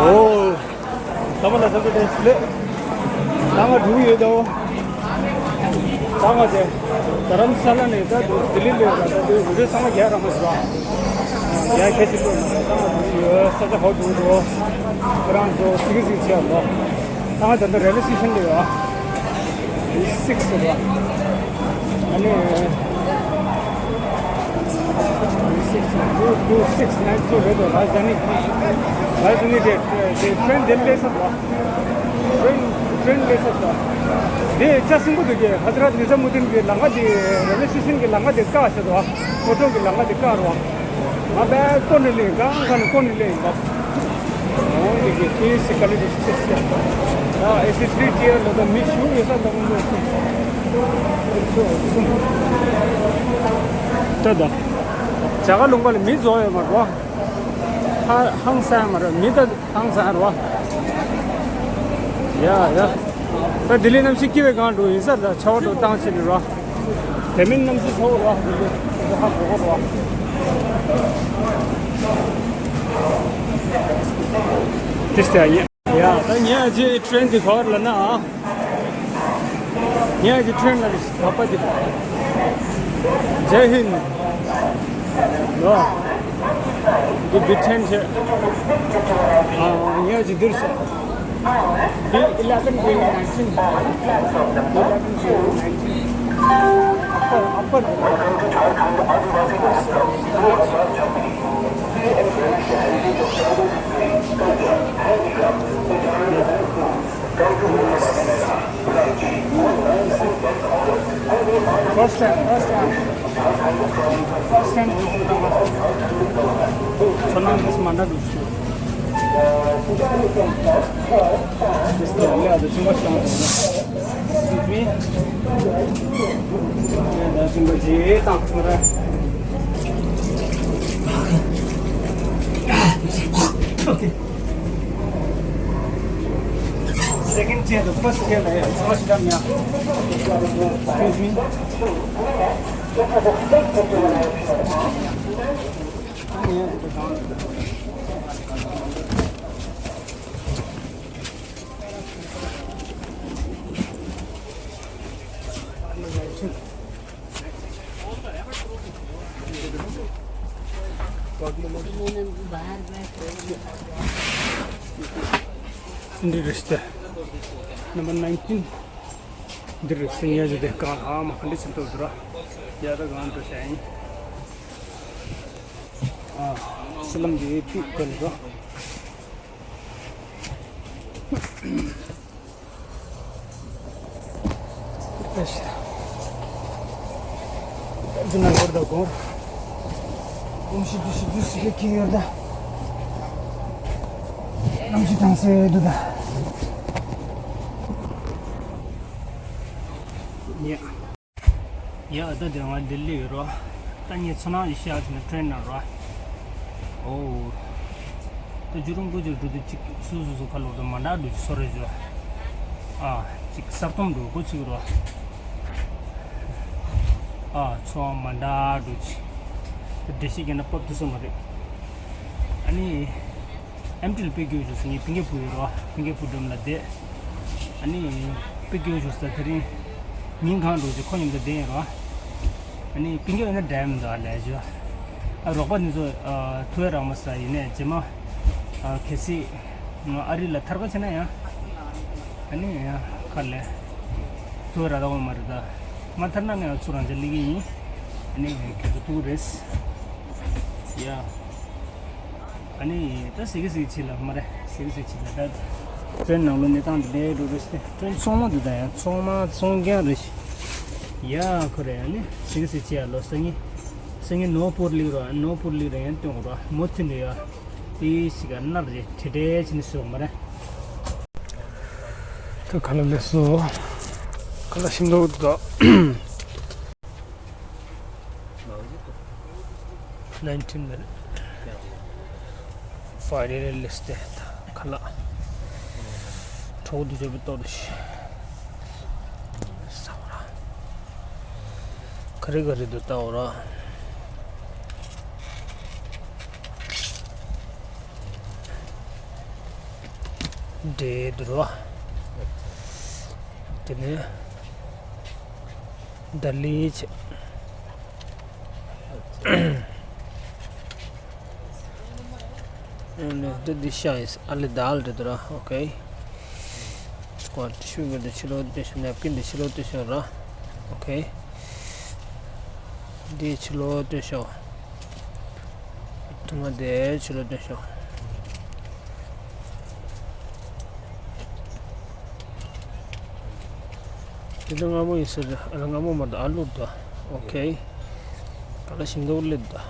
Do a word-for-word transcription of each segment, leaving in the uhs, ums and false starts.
ཨོ། ཚང་མ་ལ་འཚམས་འདྲི་བཀྲ་ཤིས་བདེ་ལེགས། ད་ང་འགྲོ་གི་ཡོད་དོ། ད་ང་དེ་རྡ་རམ་ས་ལ་ནས་ད་དུ་ལྡི་ལི་ལ་ད་དུ་འུ་ཚོ་ཚང་མ་རྒྱག་རག་མ་སོང་། རྒྱག་ཁྱད་ཆེ་ལོ་ན་ད་ང་འགྲོ་གི་ཡོད། ས་ཆ་ཧོ་འགྲོ་འགྲོ། ཁྱེད་རང་ཚོ་སིག་སིག་བྱས་ལོ། ད་ང་ད་ལྟ་རེ་ལི་སི་ཤན་ལ་ཡོད། ཨི་སིག་སི་རེད་བ། ཨ་ནི་ཨི་སིག་སི་ཊུ་ཊུ་སིག་སི་ནའིན་ཊུ་རེད་དོ། རཱཇ་དྷཱ་ནི། རཱཇ་དྷཱ་ནི་དེ་དེ་ཊེན་དེ་སླེབས་ས་རེད་བ། ཊེན་ཊེན་སླེབས་ས་རེད་བ། དེ་ལྕགས་སྲིན་པོ་དེ་གི་ཧ་ཛ་རད་ནི་ཛ་མུ་དིན་གི་ལམ་ཁ་དེ་རེ་ལི་སི་ཤན་གི་ལམ་ཁ་དེ་བཀག་ས་རེད་བ། ཨོ་ཊོ་གི་ལམ་ཁ་དེ་བཀག་རེད་བ། ང་དཔེ་ཀོ་ནས་སླེབས་ཡིན། གང་ག་ནས་ཀོ་ནས་སླེབས་ཡིན་པ། འོ་འདི་གི་ཁྱེད་སི་ཀ་ལི་དུ་ཆེ་སི་ཡ། ད་ཨེ་སི་ཐི་རི་ཊི་ཨར་ལ་ད་མི་ཞུ་ཡོད་ས་ད་མི་འདུག་སུ། ད་ད། བྱ་དགའ་ལུང་པ་ལ་མི་རྫོགས་ཡོད་མ་རེད་བ། ཧ་ཧང་སང་མ་རེད། མི་ད་ཧང་སང་རེད་བ། ཡ་ཡ། ད་ལྡི་ལི་གནམ་གཤིས་སྐྱིད་པའི་སྒང་འགྲོ་ཡིན་ས། ད་ཆར་པ་འགྲོ་བཏང་ཕྱིན་ནས་རེད་བ། དེ་མིན་གནམ་གཤིས་ཚ་བོ་རེད་བ། ལྡི་ལི་ཧ་གོ་གོ་རེད་བ། ཏིས་ཏེ་ཡིན། ཡ་ད་ངས་ཨ་ཅེ་ཊེན་འདི་ག་པར་ལ་ན། ངས་ཨ་ཅེ་ཊེན་ལ་ག་པར་འདི། ཇེ་ཧིན། ལོ། འདི་བི་ཊེན་ཆེ། ཨ་ངས་ཨ་ཅེ་འདིར་སོང་། B eleven B nineteen. B eleven B nineteen. Upper, upper. First time, first time. First time. So now this Manda do. This is the only other thing. Excuse me. Yeah, that's in the J. Okay. Second chair, the first chair, yeah, first time, yeah. Excuse me. འདི་རེད་ཤག Number nineteen. འདི་རེད་ཤག་ཡ་ཇི་དེ་གང་ཨ་མ་ག་འདྲ་ཆེན་པོ་འདུག་ར། ཡ་ད་གང་འགྲོ་ཤག་ཡིན། ཨ། སི་ལམ་གྱི་པིག་ཀོན་རོ། ཨེ་ཤ། འདི་ན་ཡོར་ད་གོ། ཨོམ་ཤི་དུ་ཤི་དུ་སི་ལེ་ཁེ་ཡོར་ད། ནམ་ཤི་དང་སེ་དུ་ད། ཡ། ཡ་ད་དེ་ང་ལྡི་ལི་ཡོད་རོ། ད་ངས་ཚོ་ནང་ཡི་ཤ་ཟིན་ན་ཊེན་ནང་རོ། ཨོ། ད་རྒྱུ་རུང་གོ་རྒྱུ་རུ་དུ་ཅིག་སུ་སུ་སུ་ཁ་ལོ་ད་མ་འདྲ་འདུག་ཅིག་སོ་རེ་ཞུ། ཨ། ཅིག་གསར་གཏོང་འདུག་གོ་ཅིག་རོ། ཨ། ཚོ་མ་འདྲ་འདུག་ཅིག་ད་འགྲེལ་བཤད་རྒྱག་ན་སྤོབས་ཐུབ་ས་མ་རེད། ཨ་ནི། ཨེམ་ཊི་ལ་དཔེ་སྐྱོ་བྱུང་སོང་། ངས་ཕིང་གེ་ཕུ་ཡོད་རོ། ཕིང་གེ་ཕུ་འགྲམ་ལ་བསྡད། ཨ་ནི་དཔེ་སྐྱོ་བྱུང་སོང་། དེ་རིང་ཉིན་གང་འགྲོ་ཅིག་ཁོ་མཉམ་དུ་བསྡད་ཡིན་རོ། ཨ་ནི་ཕིང་གེ་ཡོད་ན་འགྲན་མི་འདུག་ཨ་ལས་ཞུ། ཨ་རོགས་པ་འདི་ཚོ་ཨ་ཐུ་བས་རག་མ་ས་ཡིན་ནས་རྗེས་མ་ཨ་གལ་སྲིད་ང་ཨ་རི་ལ་ཐར་ག་བྱས་ན་ཡང་ཨ་ནི་ཡང་ཁ་ལས་ཐུ་བས་རག་ད་འོང་མ་རེད་ད། མ་ཐར་ན་ངས་ཚུར་རང་ཅག་སླེབས་ཀྱི་ཡིན། ཨ་ནི་ཁྱེད་ཚོ་ཐུག་རེད། ཡ། ཨ་ནི་ད་ཟེར་གི་ཟེར་གི་ཕྱི་ལ་མ་རེད། ཟེར་གི་ཟེར་གི་ཕྱི་ལ་ད། ཊེན་ནང་ལོ་གནས་སྟངས་འདི་འདྲའི་འགྲོ་རེད་ཟེར། ཊེན་ཚང་མ་འདི་ད་ཡང་ཚང་མ་ཚོང་རྐྱང་རེད་ཤག་ཡ་ཁོ་རེད། ཨ་ནི་ཟེར་གི་ཟེར་གི་ཡ་ལོ་སང་ཉིན། སང་ཉིན་ནོར་བུར་ལིག་རོ། ཨ་ནོར་བུར་ལིག་རེད། ཡང་སྟོན་རོ། མོ་ཚིན་རེད་ཡ། དེ་ཞིག་ག་ནར་རེད། དེ་འདྲའི་ཕྱི་ནས་སོ་མ་རེད། ད་ཁ་ལ་ལས་སོ། ཁ་ལ་ཤིང་ཏོག་ད། Nineteen minute. Finally, let's stay. ཁ་ལག་གྲོགས་འདི་ཆོ་བི་ཏོ་རུ་ཤི། ས་བ་ར། ཁ་རི་ཁ་རི་དུ་ལྟ་བ་ར། འདྲེ་འདུག་རོ། དེ་ནས་ད་ལི་ཆེ། འདི་འདི་ཤ་ཡིས་ཨ་ལི་དཱལ་འདྲེ་འདུག་ར། ཨོ་ཁེ། སྐོར་ཏི་ཤུ་གི་འདི་ཕྱི་ལོགས་འདི་ཤོ་ནེབ་ཀིན་འདི་ཕྱི་ལོགས་འདི་ཤོ་ར། ཨོ་ཁེ། འདི་ཕྱི་ལོགས་འདི་ཤོ། ཐུང་ང་དེ་ཕྱི་ལོགས་འདི་ཤོ། དེ་ཚོ་སྔ་མོ་ཡིན་ཟེར། ཨ་ལ་སྔ་མོ་མ་གཏོགས་ཨ་ལུ་དང་། ཨོ་ཁེ། ག་ལ་ཞིམ་མདོག་སླེབས་དང་།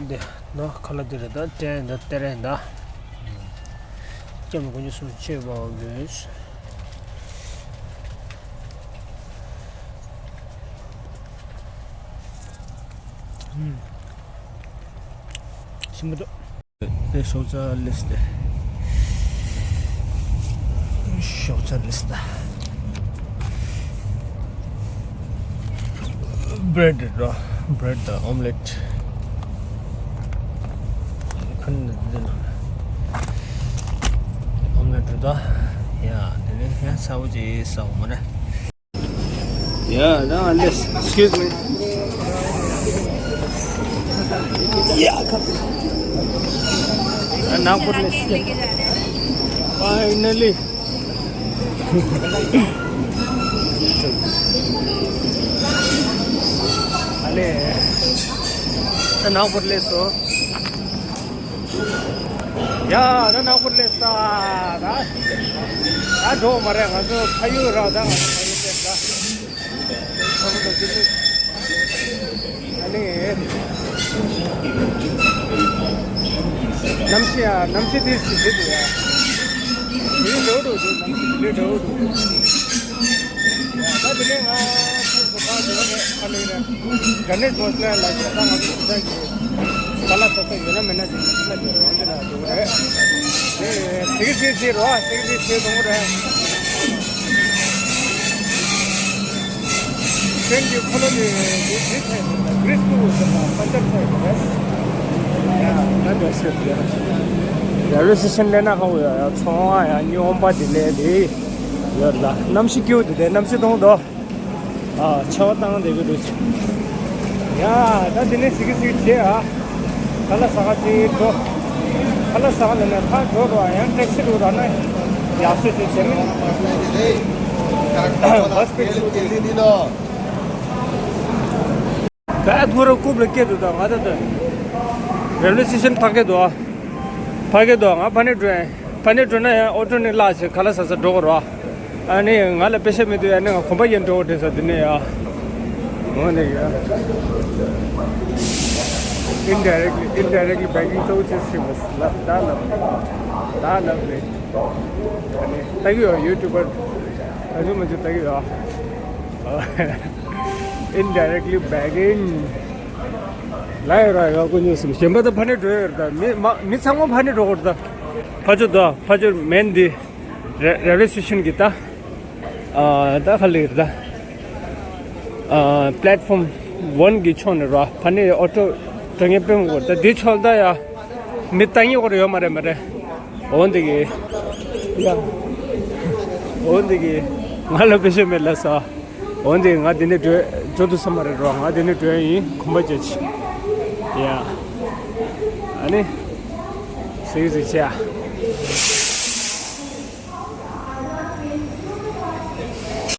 འདི་ནོ་ཁ་ལ་འདི་རེད་ད། ཏྲེན་ད་ཏེ་རེན་ད། སྐྱེམས་ཀྱི་ཉུ་སུ་ཆེ་བ་དགོས། ཞིམ་པོ་འདུག་དེ་ཤོག་ཇ་ལིས་ཏེ། ཤོག་ཇ་ལིས་ཏ། བྷི་རེད་རོ། བྷི་རེད་དང་ཨོམ་ལེཊ། ཁོན་འདི་ནང་ཨོམ་ལེཊ་རེད་ད། ཡ་དེ་ནས་ཡ་ཚ་བོ་ཅིག་ཟ་འོང་མ་རེད། Yeah, no, unless, excuse me. Yeah, come. Nagpur list. Finally. Ale. Nagpur list. ཡ། ད་ནག་པོ་སླེབས་ས། ད་ད་འགྲོ་མ་རེད། ང་ཚོ་ཕ་ཡུལ་ར། ད་ང་ཚོ་ཕ་ཡུལ་སླེབས་ད། ཨ་ནི། གནམ་གཤིས་ཡ། གནམ་གཤིས་དེ་ཞིག་རེད་འདུག་ཡ། དེ་འགྲོ་འགྲོ་འདུག་གནམ་གཤིས་དེ་འགྲོ་འགྲོ། ད་དེ་ནས་ང་ཚོ་ཁ་དེ་ནས་ཁ་ལེ་རེད། ག་ནས་བཟོ་ས་ལ་ཞེ་ད་ང་ཚོ་ཁ་གི་ཁ་ལག་ས་ས་ཡོད་ན་མེད་ན་ཅིག་ཁ་ལག་ཅིག་རོགས་ཅིག་ལ་འགྲོ་གི་རེད། དེ་གི་ཚིག་ཚིག་རོགས་ཚིག་ཚིག་ཚིག་གཏོང་གི་རེད། ཁྱོད་ཀྱི་ཁོ་ལོ་ནི་འདི་འདི་ཚད་ཡོད་རེད། གྷི་རིས་ཏུ་ཟེར་ན་པན་ཅར་ཚད་ཡོད་རེད། ཡ་ད་འདྲ་ཟེར་དེ་རེ་ལི་སི་ཤན་ལས་ན་ཧ་གོ་ཡ། ཡ་ཚོང་བ་ཡ་ཉི་འོང་པ་དེ་ལས་དེ་ཡོད་ལ། གནམ་གཤིས་སྐྱིད་པོ་དེ་དེ་གནམ་གཤིས་གཏོང་དོ། ཨ་ཆར་པ་བཏང་བསྡད་ཀྱི་འདུག་ཡ་ད་འདི་ནས་ཟིག་གི་ཟིག་བྱེད་ཨ། ཁ་ལག་ཟ་ག་ཅིག་འགྲོ། ཁ་ལག་ཟ་ག་ལ་ནས་ཕར་འགྲོ་རོགས། ཡང་ཊེག་སི་རུ་ར་ན་ཡག་ཤོས་ཅིག་བྱེད་མི། བྷ་སི་པི་ཆུ་དེ་ལི་ནི་ལོ། ད་ཐོ་ར་རྐུབ་ལ་སྐྱེས་འདུག་ད་ང་ད་ད་རེ་ལི་སི་ཤན་ཕ་གི་འདུག་ཕ་གི་འདུག་ང་ཕ་ནས་འགྲོ་ཡ། ཕ་ནས་འགྲོ་ན་ཡང་ཨོ་ཊོ་ནས་གླ་བྱས་ཁ་ལག་ཟ་ས་འགྲོ་དགོས་རོགས། ཨ་ནི་ང་ལ་པེ་ཤ་མི་འདུག་ཨ་ནི་ང་གོམ་པ་ཡན་འགྲོ་དྲན་ས་འདི་ནས་ཡ། འོ་ནས་ཡ། Indirectly, indirectly begging གཙོ་བོ་ཅི་ཞིག་ལབ་ད་ལབ་ད་ལབ་རེད། ཨ་ནི་ལྟ་གི་ཡོད། ཡུ་ཊུབ་པར་ཨ་ནི་མ་ཅིག་ལྟ་གི་ཡོད། Indirectly begging. ལ་ཡོད་ར་ཡོད་ཀུ་ཉོ་སིམ་གཞན་པ་ད་ཕ་ནས་འགྲོ་ཡོད་ར། ད་མི་མ་མི་ཚང་མ་ཕ་ནས་འགྲོ་དགོས་ར། ད་ཕ་ཆོ་ད་ཕ་ཆོ་མེན་འདི་རེ་རེ་ལི་སི་ཤན་གི་ད་ཨ་ད་ཁ་ལི་ར་ད་ཨ་པི་ལེཊ་ཕོམ་ཝན་གི་ཕྱོགས་ནས་ར་ཕ་ནས་ཨོ་ཊོ་འགྲོ་མཁན་དཔེ་མང་པོ་ད་འདི་ཕྱོགས་ད་ཡ་མི་ལྟ་མཁན་སྐོར་ཡོད་མ་རེད་མ་རེད། འོ་འདི་གི་ཡ་འོ་འདི་གི་ང་ལ་པེ་ཤ་མེད་ལ་ས། འོན་ཏེ་ང་འདི་ནས་འགྲོ་འགྲོ་ཐུབ་ས་མ་རེད་རོ། ང་འདི་ནས་འགྲོ་ཡ་ཡིན། གོམ་པ་རྒྱག་ཅིག་ཡ། ཨ་ནི། ཟིག་ཟིག་བྱས་ཨ།